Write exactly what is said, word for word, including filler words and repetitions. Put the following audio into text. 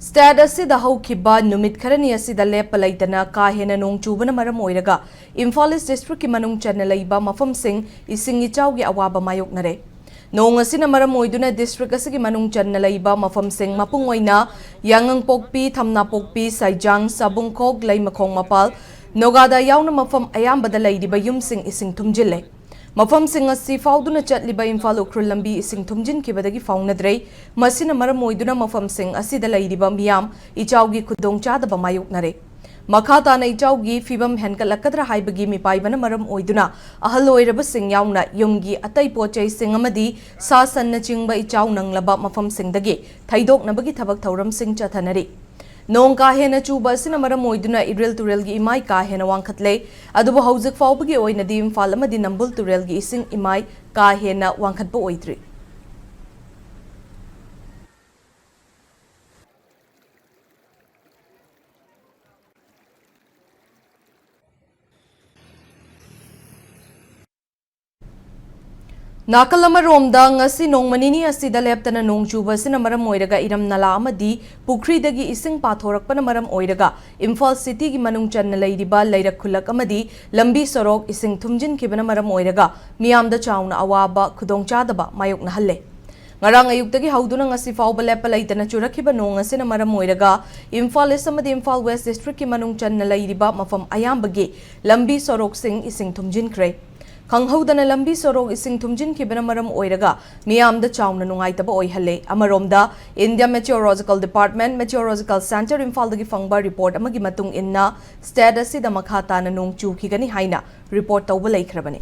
State ꯑꯁꯤꯗ ꯍꯧꯈꯤꯕ ꯅꯨꯃꯤꯠ ꯈꯔꯅꯤ ꯑꯁꯤꯗ ꯂꯦꯞꯄ ꯂꯩꯇꯅ ꯀꯥ ꯍꯦꯟꯅ ꯅꯣꯡ ꯆꯨꯕꯅ ꯃꯔꯝ ꯑꯣꯏꯔꯒ ꯏꯝꯐꯥꯜ ꯏꯁ ꯗꯤꯁꯇ꯭ꯔꯤꯛꯀꯤ ꯃꯅꯨꯡ ꯆꯟꯅ ꯂꯩꯕ ꯃꯐꯝꯁꯤꯡ ꯏꯁꯤꯡ ꯏꯆꯥꯎꯒꯤ ꯑꯋꯥꯕ ꯃꯥꯌꯣꯛꯅꯔꯦ꯫ ꯅꯣꯡ ꯑꯁꯤꯅ ꯃꯔꯝ ꯑꯣꯏꯗꯨꯅ ꯗꯤꯁꯇ꯭ꯔꯤꯛ ꯑꯁꯤꯒꯤ ꯃꯅꯨꯡ ꯆꯟꯅ ꯂꯩꯕ ꯃꯐꯝꯁꯤꯡ ꯃꯄꯨꯡ ꯑꯣꯏꯅ ꯌꯥꯉꯪꯄꯣꯛꯄꯤ, ꯊꯝꯅꯥꯄꯣꯛꯄꯤ, ꯁꯥꯏꯖꯥꯡ, ꯁꯥꯕꯨꯡꯈꯣꯛ, ꯂꯩꯃꯈꯣꯡ ꯃꯄꯥꯜ, ꯅꯣꯒꯥꯗꯥ ꯌꯥꯎꯅ ꯃꯐꯝ ꯑꯌꯥꯝꯕꯗ ꯂꯩꯔꯤꯕ ꯌꯨꯝꯁꯤꯡ ꯏꯁꯤꯡ ꯊꯨꯝꯖꯤꯜꯂꯦ꯫ ꯃꯐꯝꯁꯤꯡ ꯑꯁꯤ ꯐꯥꯎꯗꯨꯅ ꯆꯠꯂꯤꯕ ꯏꯝꯐꯥꯜ ꯎꯈ꯭ꯔꯨꯜ ꯂꯝꯕꯤ ꯏꯁꯤꯡ ꯊꯨꯝꯖꯤꯟꯈꯤꯕꯗꯒꯤ ꯐꯥꯎꯅꯗ꯭ꯔꯦ꯫ ꯃꯁꯤꯅ ꯃꯔꯝ ꯑꯣꯏꯗꯨꯅ ꯃꯐꯝꯁꯤꯡ ꯑꯁꯤꯗ ꯂꯩꯔꯤꯕ ꯃꯤꯌꯥꯝ ꯏꯆꯥꯎꯒꯤ ꯈꯨꯗꯣꯡꯆꯥꯗꯕ ꯃꯥꯌꯣꯛꯅꯔꯦ꯫ ꯃꯈꯥ ꯇꯥꯅ ꯏꯆꯥꯎꯒꯤ ꯐꯤꯕꯝ ꯍꯦꯟꯒꯠꯂꯛꯀꯗ꯭ꯔꯥ ꯍꯥꯏꯕꯒꯤ ꯃꯤꯄꯥꯏꯕꯅ ꯃꯔꯝ ꯑꯣꯏꯗꯨꯅ ꯑꯍꯜ ꯑꯣꯏꯔꯕꯁꯤꯡ ꯌꯥꯎꯅ ꯌꯨꯝꯒꯤ ꯑꯇꯩ ꯄꯣꯠ ꯆꯩꯁꯤꯡ ꯑꯃꯗꯤ ꯁꯥ ꯁꯟꯅꯆꯤꯡꯕ ꯏꯆꯥꯎ ꯅꯪꯂꯕ ꯃꯐꯝꯁꯤꯡꯗꯒꯤ ꯊꯩꯗꯣꯛꯅꯕꯒꯤ ꯊꯕꯛ ꯊꯧꯔꯝꯁꯤꯡ ꯆꯠꯊꯅꯔꯤ꯫ ꯅꯣꯡ ꯀꯥ ꯍꯦꯟꯅ ꯆꯨꯕ ꯑꯁꯤꯅ ꯃꯔꯝ ꯑꯣꯏꯗꯨꯅ ꯏꯔꯤꯜ ꯇꯨꯔꯦꯜꯒꯤ ꯏꯃꯥꯏ ꯀꯥ ꯍꯦꯟꯅ ꯋꯥꯡꯈꯠꯂꯦ꯫ ꯑꯗꯨꯕꯨ ꯍꯧꯖꯤꯛ ꯐꯥꯎꯕꯒꯤ ꯑꯣꯏꯅꯗꯤ ꯏꯝꯐꯥꯜ ꯑꯃꯗꯤ ꯅꯝꯕꯨꯜ ꯇꯨꯔꯦꯜꯒꯤ ꯏꯁꯤꯡ ꯏꯃꯥꯏ ꯀꯥ ꯍꯦꯟꯅ ꯋꯥꯡꯈꯠꯄ ꯑꯣꯏꯗ꯭ꯔꯤ꯫ ꯅꯥꯀꯜ ꯑꯃꯔꯣꯝꯗ, ꯉꯁꯤ ꯅꯣꯡꯃ ꯅꯤꯅꯤ ꯑꯁꯤꯗ ꯂꯦꯞꯇꯅ ꯅꯣꯡ ꯆꯨꯕ ꯑꯁꯤꯅ ꯃꯔꯝ ꯑꯣꯏꯔꯒ ꯏꯔꯝ ꯅꯂꯥ ꯑꯃꯗꯤ ꯄꯨꯈ꯭ꯔꯤꯗꯒꯤ ꯏꯁꯤꯡ ꯄꯥꯊꯣꯔꯛꯄꯅ ꯃꯔꯝ ꯑꯣꯏꯔꯒ ꯏꯝꯐꯥꯜ ꯁꯤꯇꯤꯒꯤ ꯃꯅꯨꯡ ꯆꯟꯅ ꯂꯩꯔꯤꯕ ꯂꯩꯔꯛ ꯈꯨꯜꯂꯛ ꯑꯃꯗꯤ ꯂꯝꯕꯤ ꯁꯣꯔꯣꯛ ꯏꯁꯤꯡ ꯊꯨꯝꯖꯤꯟꯈꯤꯕꯅ ꯃꯔꯝ ꯑꯣꯏꯔꯒ ꯃꯤꯌꯥꯝꯗ ꯆꯥꯎꯅ ꯑꯋꯥꯕ ꯈꯨꯗꯣꯡꯆꯥꯗꯕ ꯃꯥꯌꯣꯛꯅꯍꯜꯂꯦ꯫ ꯉꯔꯥꯡ ꯑꯌꯨꯛꯇꯒꯤ ꯍꯧꯗꯨꯅ ꯉꯁꯤ ꯐꯥꯎꯕ ꯂꯦꯞꯄ ꯂꯩꯇꯅ ꯆꯨꯔꯛꯈꯤꯕ ꯅꯣꯡ ꯑꯁꯤꯅ ꯃꯔꯝ ꯑꯣꯏꯔꯒ ꯏꯝꯐꯥꯜ ꯏꯁ ꯑꯃꯗꯤ ꯏꯝꯐꯥꯜ ꯋꯦꯁ ꯗꯤꯁꯇ꯭ꯔꯤꯛꯀꯤ ꯃꯅꯨꯡ ꯆꯟꯅ ꯂꯩꯔꯤꯕ ꯃꯐꯝ ꯑꯌꯥꯝꯕꯒꯤ ꯂꯝꯕꯤ ꯁꯣꯔꯣꯛꯁꯤꯡ ꯏꯁꯤꯡ ꯊꯨꯝꯖꯤꯟꯈ꯭ꯔꯦ꯫ ꯈꯪꯍꯧꯗꯅ ꯂꯝꯕꯤ ꯁꯣꯔꯣꯛ ꯏꯁꯤꯡ ꯊꯨꯝꯖꯤꯟꯈꯤꯕꯅ ꯃꯔꯝ ꯑꯣꯏꯔꯒ ꯃꯤꯌꯥꯝꯗ ꯆꯥꯎꯅ ꯅꯨꯡꯉꯥꯏꯇꯕ ꯑꯣꯏꯍꯜꯂꯦ꯫ ꯑꯃꯔꯣꯝꯗ, India meteorological department, meteorological centre ꯏꯝꯐꯥꯜꯗꯒꯤ ꯐꯪꯕ ꯔꯤꯄꯣꯔꯠ ꯑꯃꯒꯤ ꯃꯇꯨꯡ ꯏꯟꯅ, ꯁ꯭ꯇꯦꯠ ꯑꯁꯤꯗ ꯃꯈꯥ ꯇꯥꯅ ꯅꯣꯡ ꯆꯨꯈꯤꯒꯅꯤ ꯍꯥꯏꯅ ꯔꯤꯄꯣꯔꯠ ꯇꯧꯕ ꯂꯩꯈ꯭ꯔꯕꯅꯤ꯫